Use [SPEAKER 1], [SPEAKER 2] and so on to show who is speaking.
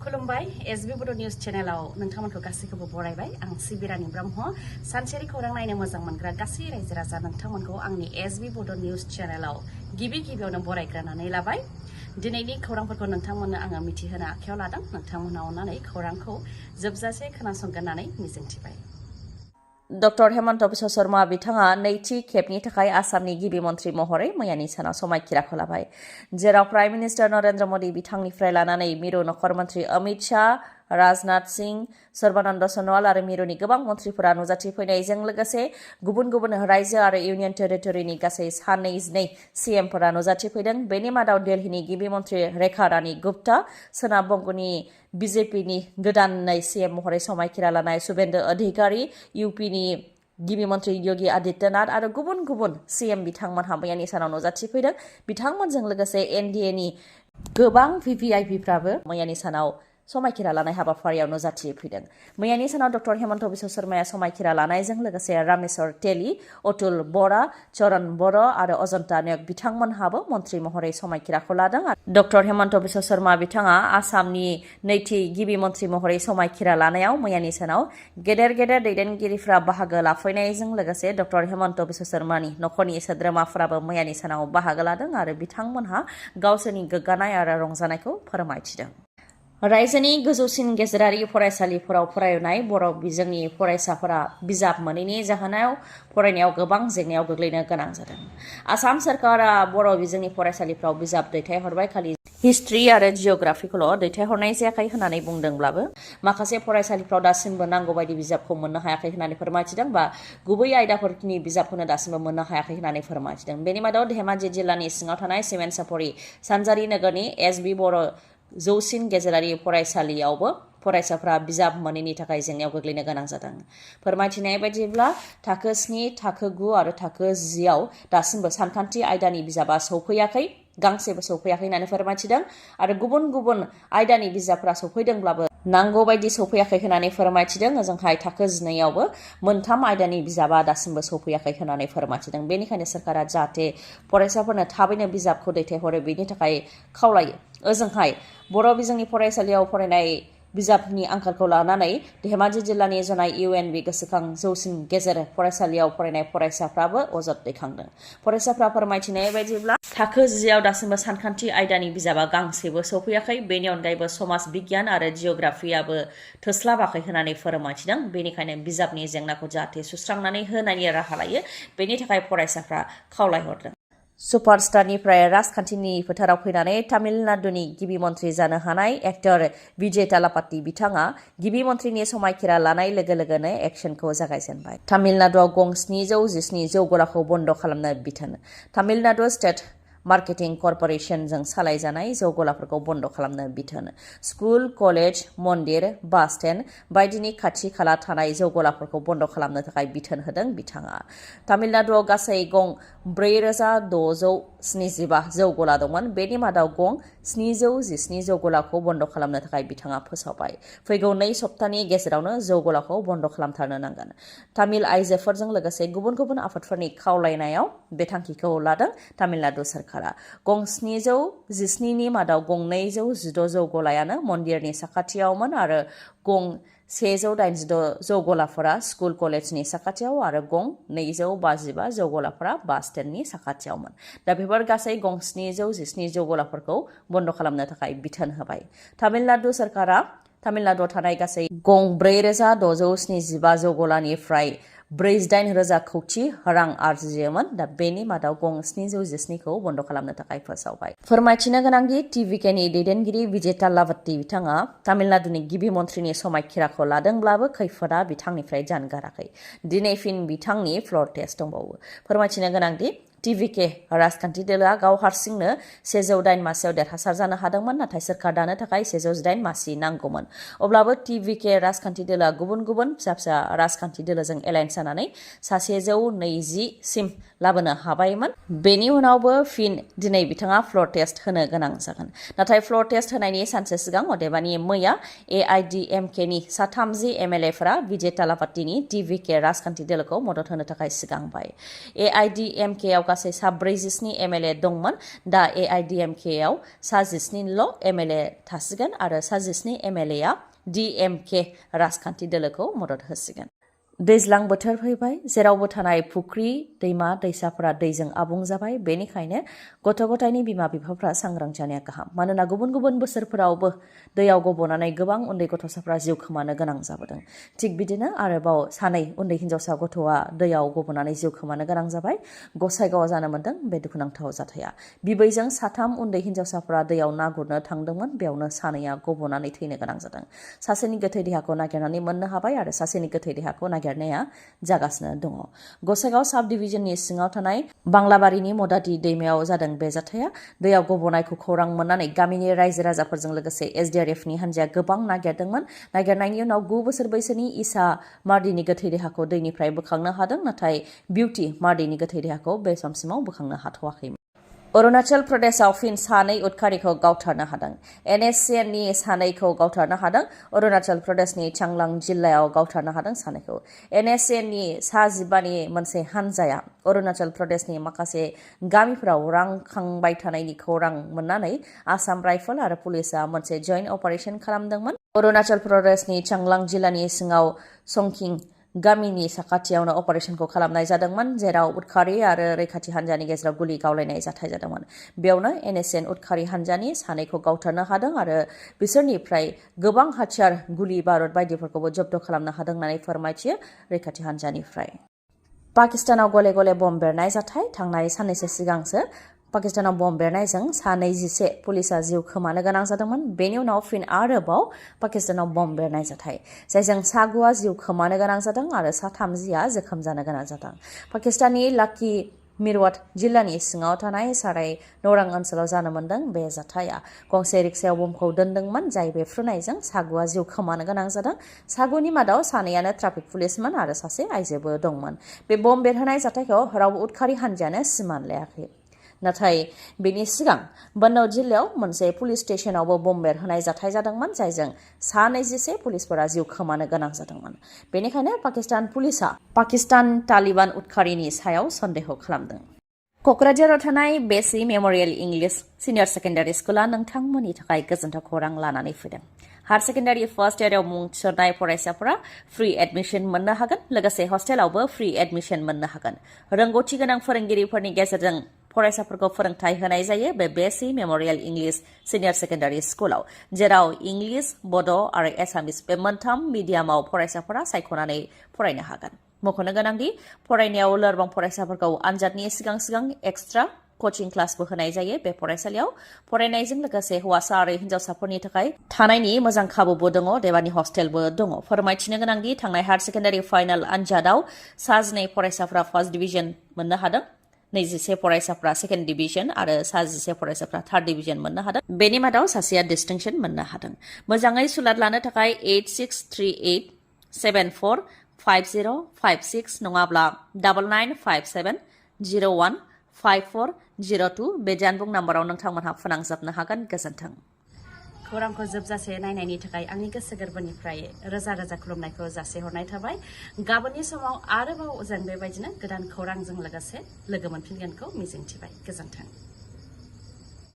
[SPEAKER 1] खुलुमबाय एसबी बड' निउज चेनेलाव नोंथांमोनखौ गासैखौबो बरायबाय आं सिबिरानि ब्रह्म सानसेनि खौरां नायनो मोजां मोनग्रा गासै रायजो राजा नोंथांमोनखौ आंनि एसबी बड' निउज चेनेलाव गिबियावनो बरायग्रोनानै लाबाय दिनैनि खौरांफोरखौ नोंथांमोननो आङो मिथिहोनो आखायाव लादों नोंथांमोना अननानै खौरांखौ जोबजासे खोनासंगोन होननानै मिजिंथिबाय डक्टर हेमन्त बिश्व शर्मा बिथाङा नैथि खेबनि थाखाय आसामनि गिबि मन्थ्रि महरै मैयानि सानाव समायखिराखौ लाबाय जेराव प्राइम मिनिस्टार नरेन्द्र मोदी बिथांनिफ्राय लानानै मिरु नखर मन्थ्रि अमित शाह राजनाथ सिंह सर्बानन्द सनोवाल आरो मिरुनि गोबां मन्थ्रिफोरा नुजाथिफैनायजों लोगोसे गुबुन गुबुन रायजो आरो इउनियन टेरिटरिनि गासै 2 सीएमफोरा नुजाथिफैदों बेनि मादाव दिल्लीनि गिबि मन्थ्रि रेखा रानी गुप्ता सोनाब बंगनि बीजेपीनि गोदानै सीएम महरै समायखिरा लानाय शुभेन्दु अधिकारी यूपीनि गिबि मन्थ्रि योगी आदित्यनाथ आरो गुबुन गुबुन सीएम बिथांमोनहा मैयानि सानाव नुजाथिफैदों बिथांमोनजों लोगोसे एनडीएनि गोबां भिभिआइपिफ्राबो मैयानि सानाव समायखिरा लानाय हाबाफारियाव नुजाथिफैदों मैयानि सानाव डक्टर हेमन्त बिश्व शर्माया समायखिरा लानायजों लोगोसे रामेश्वर तेली अतुल बरा चरण बर आरो अजन्ता नायक बिथांमोनहाबो मन्थ्रि महरै समायखिराखौ लादों डक्टर हेमन्त बिश्व शर्मा बिथाङा आसामनि नैथि गिबि मन्थ्रि महरै समायखिरा लानायाव मैयानि सानाव गेदेर दैदेनगिरिफ्रा बाहागो लाफैनायजों लोगोसे डक्टर हेमन्त बिश्व शर्मानि नखरनि सोद्रोमाफोराबो मैयानि सानाव बाहागो लादों आरो बिथांमोनहा गावसोरनि गोग्गानाय आरो रंजानायखौ फोरमायथिदों रायजोनि गोजौसिन गेजेरारि फरायसालिफोराव फरायनाय बर' बिजोंनि फरायसाफोरा बिजाब मोनैनि जाहोनाव फरायनायाव गोबां जेंनायाव गोग्लैनो गोनां जादों आसाम सरकारा बर' बिजोंनि फरायसालिफोराव बिजाब दैथायहरबाय खालि हिस्ट्रि आरो जिअ'ग्राफिखौल' दैथायहरनाय जायाखै होननानै बुंदोंब्लाबो माखासे फरायसालिफ्राव दासिमबो नांगौ बायदि बिजाबखौ मोननो हायाखै होननानै फोरमायथिदों बा गुबै आयदाफोरनि बिजाबखौनो दासिमबो मोननो हायाखै होननानै फोरमायथिदों बेनि मादाव धेमाजि जिल्लानि सिङाव थानाय सिमेन्ट सापरि सानजारि नोगोरनि एसबी बर' जौसिन गेजेरारि फरायसालियावबो फरायसाफ्रा बिजाब मोनैनि थाखाय जेंनायाव गोग्लैनो गोनां जादों फोरमायथिनाय बायदिब्ला थाखो 7 थाखो 9 आरो थाखो 10 आव दासिमबो सानखान्थि आयदानि बिजाबा सौफैयाखै गांसेबो सौफैयाखै होननानै फोरमायथिदों आरो गुबुन गुबुन आयदानि बिजाबफ्रा सौफैदोंब्लाबो नांगौ बायदि सौफैयाखै होननानै फोरमायथिदों ओजोंहाय थाखो 12 आवबो मोनथाम आयदानि बिजाबा दासिमबो सौफैयाखै होननानै फोरमायथिदों बेनिखायनो सरकारा जाहाथे फरायसाफोरनो थाबैनो बिजाबखौ दैथायहरो बेनि थाखाय खावलायो ओजोंहाय बर' बिजोंनि फरायसालियाव फरायनाय बिजाबनि आंखालखौ लानानै धेमाजि जिल्लानि जनाय इउएनबि गोसोखां जौसिन गेजेर फरायसालियाव फरायनाय फरायसाफ्राबो अजद दैखांदों फरायसाफ्रा फोरमायथिनाय बायदिब्ला थाखो 10 आव दासिमबो सानखान्थि आयदानि बिजाबा गांसेबो सौफैयाखै बेनि अनगायैबो समाज बिगियान आरो जिअ'ग्राफियाबो थोस्लाबाखै होननानै फोरमायथिदों बेनिखायनो बिजाबनि जेंनाखौ जाहाथे सुस्रांनानै होनायनि राहा लायो बेनि थाखाय फरायसाफ्रा खावलायहरदों सुपारस्टारनिफ्राय राजखान्थिनि फोथाराव फैनानै तामिलनाडुनि गिबि मन्थ्रि जानो हानाय एक्टर विजय थालापाति बिथाङा गिबि मन्थ्रिनि समायखिरा लानाय लोगो लोगोनो एक्सनखौ जागायजेनबाय तामिलनाडुआव गं 717 जौ गलाखौ बन्द खालामनो बिथोन तामिलनाडु स्टेट मार्केटिं कर्परेसनजों सालायजानाय जौ गलाफोरखौ बन्द खालामनो बिथोन स्कुल कलेज मन्दिर बास स्टेन्ड बायदिनि खाथि खाला थानाय जौ गलाफोरखौ बन्द खालामनो थाखाय बिथोन होदों बिथाङा तामिलनाडुआव गासै गं 4675 जौ गला दंमोन बेनि मादाव गं 717 जौ गलाखौ बन्द खालामनो थाखाय बिथाङा फोसावबाय फैगौ 2 सप्तानि गेजेरावनो जौ गलाखौ बन्द खालामथारनो नांगोन तामिल आइजोफोरजों लोगोसे गुबुन गुबुन आफादफोरनि खावलायनायाव बे थांखिखौ लादों तामिलनाडु सरकारा गं 717 नि मादाव गं 216 जौ गलायानो मन्दिरनि साखाथियावमोन आरो गं 186 जौ गलाफोरा स्कुल कलेजनि साखाथियाव आरो गं 255 जौ गलाफोरा बास स्टेन्डनि साखाथियावमोन दा बेफोर गासै गं 717 जौ गलाफोरखौ बन्द खालामनो थाखाय बिथोन होबाय तामिलनाडु सरकारा तामिलनाडुआव थानाय गासै गं 4675 जौ गलानिफ्राय 48,000 कौटि रां आरजियोमोन दा बेनि मादाव गं 717 खौ बन्द खालामनो थाखाय फोसावबाय फोरमायथिनो गोनांदि टिभिकेनि दैदेनगिरि विजय थालापाति बिथाङा तामिलनाडुनि गिबि मन्थ्रिनि समायखिराखौ लादोंब्लाबो खैफोदा बिथांनिफ्राय जानगाराखै दिनै फिन बिथांनि फ्लर टेस्ट दंबावो फोरमायथिनो गोनांदि टिभिके राजखान्थि दोलोआ गाव हारसिंनो 108 मासियाव देरहासार जानो हादोंमोन नाथाय सोरखार दानो थाखाय 108 मासि नांगौमोन अब्लाबो टिभिके राजखान्थि दोलोआ गुबुन गुबुन फिसा राजखान्थि दोलोजों एलायन्स जानानै 120 सिम लाबोनो हाबायमोन बेनि उनावबो फिन दिनै बिथाङा फ्लर टेस्ट होनो गोनां जागोन नाथाय फ्लर टेस्ट होनायनि सानसे सिगां अदेबानि मैया एआइडिएमकेनि 30 एमएलएफोरा विजय थालापातिनि टिभिके राजखान्थि दोलोखौ मदद होनो थाखाय सिगांबाय एआइडिएमकेआव
[SPEAKER 2] गासै 47 MLA दंमोन दा AIDMK आव 17ल' MLA थासिगोन आरो 17 MLA आ DMK राजखान्थि दोलोखौ मदद होसिगोन दैज्लां बोथोर फैबाय जेरावबो थानाय फुख्रि दैमा दैसाफोरा दैजों आबुं जाबाय बेनिखायनो गथ' गथायनि बिमा बिफाफ्रा सांग्रां जानाया गाहाम मानोना गुबुन गुबुन बोसोरफोरावबो दैयाव गब'नानै गोबां उन्दै गथ'साफ्रा जिउ खोमानो गोनां जाबोदों थिग बिदिनो आरोबाव सानै उन्दै हिनजावसा गथ'आ दैयाव गब'नानै जिउ खोमानो गोनां जाबाय गसाइगावआव जानो मोन्दों बे दुखुनांथाव जाथाया बिबैजों 3 उन्दै हिनजावसाफ्रा दैयाव ना गुरनो थांदोंमोन बेयावनो सानैया गब'नानै थैनो गोनां जादों सासेनि गोथै देहाखौ नागिरनानै मोननो हाबाय आरो सासेनि गोथै देहाखौ नागिरनाया जागासिनो दङ गसाइगाव साब डिभिजननि सिङाव थानाय बांलाबारिनि मदादि दैमायाव जादों बे जाथाया दैयाव गब'नायखौ खौरां मोननानै गामिनि रायजो राजाफोरजों लोगोसे SDRFनि हान्जाया गोबां नागिरदोंमोन नागिरनायनि उनाव 9 बोसोर बैसोनि इसा मार्डिनि गोथै देहाखौ दैनिफ्राय बोखांनो हादों नाथाय बिउटि मार्डिनि गोथै देहाखौ बे समसिमाव बोखांनो हाथ'वाखैमोन अरुणाचल प्रदेशआव फिन सानै उदखारिखौ गावथारनो हादों NSCNनि सानैखौ गावथारनो हादों अरुणाचल प्रदेशनि चांलां जिल्लायाव गावथारनो हादों सानैखौ NSCNनि सा 15नि मोनसे हान्जाया अरुणाचल प्रदेशनि माखासे गामिफोराव रां खांबाय थानायनि खौरां मोननानै आसाम राइफल आरो पुलिसआ मोनसे जइन्ट अपारेशन खालामदोंमोन अरुणाचल प्रदेशनि चांलां जिल्लानि सिङाव संकिं गामिनि साखाथियावनो अपारेशनखौ खालामनाय जादोंमोन जेराव उदखारि आरो रैखाथि हान्जानि गेजेराव गुलि गावलायनाय जाथाय जादोंमोन बेयावनो NSCN उदखारि हान्जानि सानैखौ गावथारनो हादों आरो बिसोरनिफ्राय गोबां हाथियार गुलि बारुद बायदिफोरखौबो जब्द खालामनो हादों होननानै फोरमायथियो रैखाथि हान्जानिफ्राय पाकिस्तानाव गले गले बम बेरनाय जाथाय थांनाय साननैसो सिगांसो पाकिस्तानाव बम बेरनायजों 21 पुलिसा जिउ खोमानो गोनां जादोंमोन बेनि उनाव फिन आरोबाव पाकिस्तानाव बम बेरनाय जाथाय जायजों 9 जिउ खोमानो गोनां जादों आरो 30 जोखोम जानो गोनां जादों पाकिस्ताननि लाकी मिरवाट जिल्लानि सिङाव थानाय साराय नौरां ओनसोलाव जानो मोन्दों बे जाथाया गंसे रिक्सायाव बमखौ दोनदोंमोन जाय बेफ्रुनायजों 9 जिउ खोमानो गोनां जादों 9नि मादाव सानैयानो ट्राफिक पुलिसमोन आरो सासे आइजोबो दंमोन बे बम बेरहोनाय जाथायखौ रावबो उदखारि हान्जायानो सिमान लायाखै नाथाय बेनि सिगां बन्नौ जिल्लायाव मोनसे पुलिस स्टेशनावबो बम बेरहोनाय जाथाय जादोंमोन जायजों 21 पुलिसफोरा जिउ खोमानो गोनां जादोंमोन बेनिखायनो पाकिस्तान पुलिसआ पाकिस्तान तालिबान उदखारिनि सायाव सन्देह खालामदों कक्राझाराव थानाय बेसि मेमोरियेल इंलिश सिनियर सेकेन्डारि स्कुला नोंथांमोननि थाखाय गोजोनथाव खौरां लानानै फैदों हायर सेकेन्डारि फार्स्ट इयाराव मुं थिसननाय फरायसाफोरा फ्रि एडमिशन मोननो हागोन लोगोसे हस्टेलावबो फ्रि एडमिशन मोननो हागोन रोंगौथि गोनां फोरोंगिरिफोरनि गेजेरजों फरायसाफोरखौ फोरोंथाय होनाय जायो बे बेसि मेमोरियेल इंलिश सिनियर सेकेन्डारि स्कुलाव जेराव इंलिश बड' आरो एसामिस बे मोनथाम मिडियामाव फरायसाफोरा सायख'नानै फरायनो हागोन मख'नो गोनांदि फरायनायाव लोरबां फरायसाफोरखौ आनजादनि सिगां सिगां एक्सट्रा कोचिं क्लासबो होनाय जायो बे फरायसालियाव फरायनायजों लोगोसे हौवासा आरो हिनजावसाफोरनि थाखाय थानायनि मोजां खाबुबो दङ देबानि हस्टेलबो दङ फोरमायथिनो गोनांदि थांनाय हायर सेकेन्डारि फाइनाल आनजादाव 12 फरायसाफोरा फार्स्ट डिभिजन मोननो हादों 21 फरायसाफ्रा सेकेन्ड डिभिजन आरो 11 फरायसाफ्रा थार्ड डिभिजन मोननो हादों बेनि मादाव सासेया डिस्टिंक्शन मोननो हादों मोजाङै सुलाद लानो थाखाय 8638745056 नङाब्ला 9957015402 बे जानबुं नाम्बाराव नोंथांमोनहा फोनांजाबनो हागोन गोजोन्थों
[SPEAKER 1] खौरांखौ जोबजासे नायनायनि थाखाय आंनि गोसो गोरबोनिफ्राय रोजा रोजा खुलुमनायखौ जासिहरनाय थाबाय गाबोननि समाव आरोबाव जों बेबायदिनो गोदान खौरांजों लोगोसे लोगो मोनफिनगोनखौ मिजिंथिबाय गोजोन्थों